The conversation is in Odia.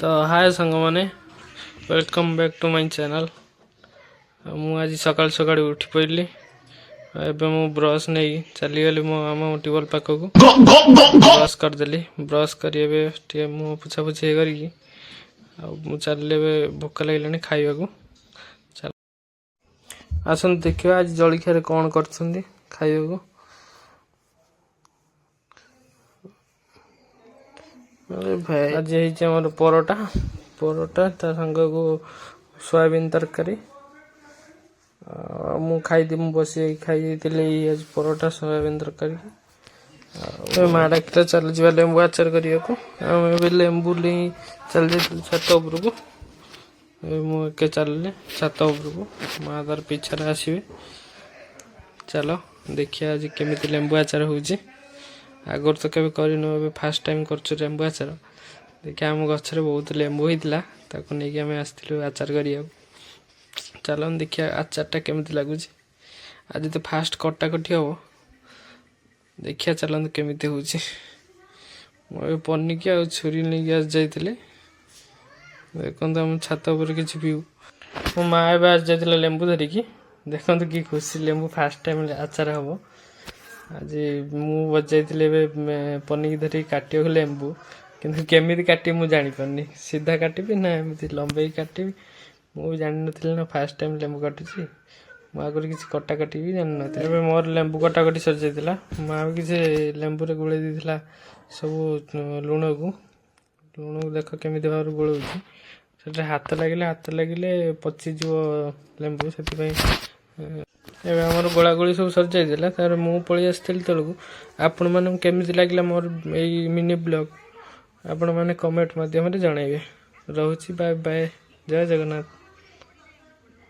ତ ହାଏ ସାଙ୍ଗମାନେ, welcome back to my channel। ମୁଁ ଆଜି ସକାଳୁ ସକାଳୁ ଉଠି ପଡ଼ିଲି। ଏବେ ମୁଁ ବ୍ରସ୍ ନେଇ ଚାଲିଗଲି ମୋ ଆମ ଟ୍ୟୁବୱେଲ୍ ପାଖକୁ। ବ୍ରସ୍ କରିଦେଲି। ବ୍ରସ୍ କରି ଏବେ ଟିକେ ମୁହଁ ପୋଛାପୋଛି କରିକି ଆଉ ମୁଁ ଚାଲିଲି। ଏବେ ଭୋକ ଲାଗିଲାଣି, ଖାଇବାକୁ ଚାଲ। ଆସନ୍ତୁ ଦେଖିବା ଆଜି ଜଳଖିଆରେ କ'ଣ କରିଛନ୍ତି ଖାଇବାକୁ। ଆରେ ଭାଇ, ଆଜି ହେଇଛି ଆମର ପରଟା, ପରଟା ତା ସାଙ୍ଗକୁ ସୋୟାବିନ୍ ତରକାରୀ। ଆଉ ମୁଁ ଖାଇଦି ମୁଁ ବସି ଖାଇ ଦେଇଥିଲି ଆଜି ପରଟା ସୋୟାବିନ୍ ତରକାରୀ। ଆଉ ମା ଡାକିଲା, ଚାଲ ଯିବା ଲେମ୍ବୁ ଆଚାର କରିବାକୁ। ଆମେ ଏବେ ଲେମ୍ବୁ ନେଇ ଚାଲି ଯାଇଥିଲୁ ଛାତ ଉପରକୁ। ଏବେ ମୁଁ ଏକେ ଚାଲିଲି ଛାତ ଉପରକୁ, ମା ତାର ପିଛାରେ ଆସିବେ। ଚାଲ ଦେଖିବା ଆଜି କେମିତି ଲେମ୍ବୁ ଆଚାର ହେଉଛି। ଆଗରୁ ତ କେବେ କରିନୁ, ଏବେ ଫାର୍ଷ୍ଟ ଟାଇମ୍ କରୁଛୁ ଲେମ୍ବୁ ଆଚାର। ଦେଖିବା, ଆମ ଗଛରେ ବହୁତ ଲେମ୍ବୁ ହେଇଥିଲା, ତାକୁ ନେଇକି ଆମେ ଆସିଥିଲୁ ଆଚାର କରିବାକୁ। ଚାଲନ୍ତୁ ଦେଖିବା ଆଚାରଟା କେମିତି ଲାଗୁଛି। ଆଜି ତ ଫାଷ୍ଟ କଟାକଟି ହବ, ଦେଖିବା ଚାଲନ୍ତୁ କେମିତି ହେଉଛି। ମୁଁ ଏବେ ପନିକି ଆଉ ଛୁରୀ ନେଇକି ଆସି ଯାଇଥିଲି। ଦେଖନ୍ତୁ ଆମ ଛାତ ଉପରେ କିଛି ଭିଉ। ମୋ ମା ଏବେ ଆସି ଯାଇଥିଲା ଲେମ୍ବୁ ଧରିକି। ଦେଖନ୍ତୁ କି ଖୁସି, ଲେମ୍ବୁ ଫାଷ୍ଟ ଟାଇମ୍ ଆଚାର ହବ ଆଜି। ମୁଁ ବଜାଇଥିଲି ଏବେ ପନିକି ଧରିକି କାଟିବାକୁ ଲେମ୍ବୁ, କିନ୍ତୁ କେମିତି କାଟିବି ମୁଁ ଜାଣିପାରୁନି। ସିଧା କାଟିବି ନା ଏମିତି ଲମ୍ବେଇକି କାଟିବି, ମୁଁ ବି ଜାଣିନଥିଲି ନା। ଫାଷ୍ଟ ଟାଇମ୍ ଲେମ୍ବୁ କାଟୁଛି, ମୁଁ ଆଗରୁ କିଛି କଟାକଟି ବି ଜାଣିନଥିଲି। ଏବେ ମୋର ଲେମ୍ବୁ କଟାକଟି ସରିଯାଇଥିଲା। ମା ବି କିଛି ଲେମ୍ବୁରେ ଗୋଳେଇ ଦେଇଥିଲା ସବୁ ଲୁଣକୁ। ଲୁଣକୁ ଦେଖ କେମିତି ଭାବରେ ଗୋଳଉଛି। ସେଟା ହାତ ଲାଗିଲେ ପଚିଯିବ ଲେମ୍ବୁ, ସେଥିପାଇଁ। ଏବେ ଆମର ଗୋଳାଗୋଳି ସବୁ ସରିଯାଇଥିଲା। ତାପରେ ମୁଁ ପଳେଇ ଆସିଥିଲି ତଳକୁ। ଆପଣମାନଙ୍କୁ କେମିତି ଲାଗିଲା ମୋର ଏଇ ମିନି ବ୍ଲଗ୍, ଆପଣମାନେ କମେଣ୍ଟ ମାଧ୍ୟମରେ ଜଣାଇବେ। ରହୁଛି, ବାଏ ବାଏ, ଜୟ ଜଗନ୍ନାଥ।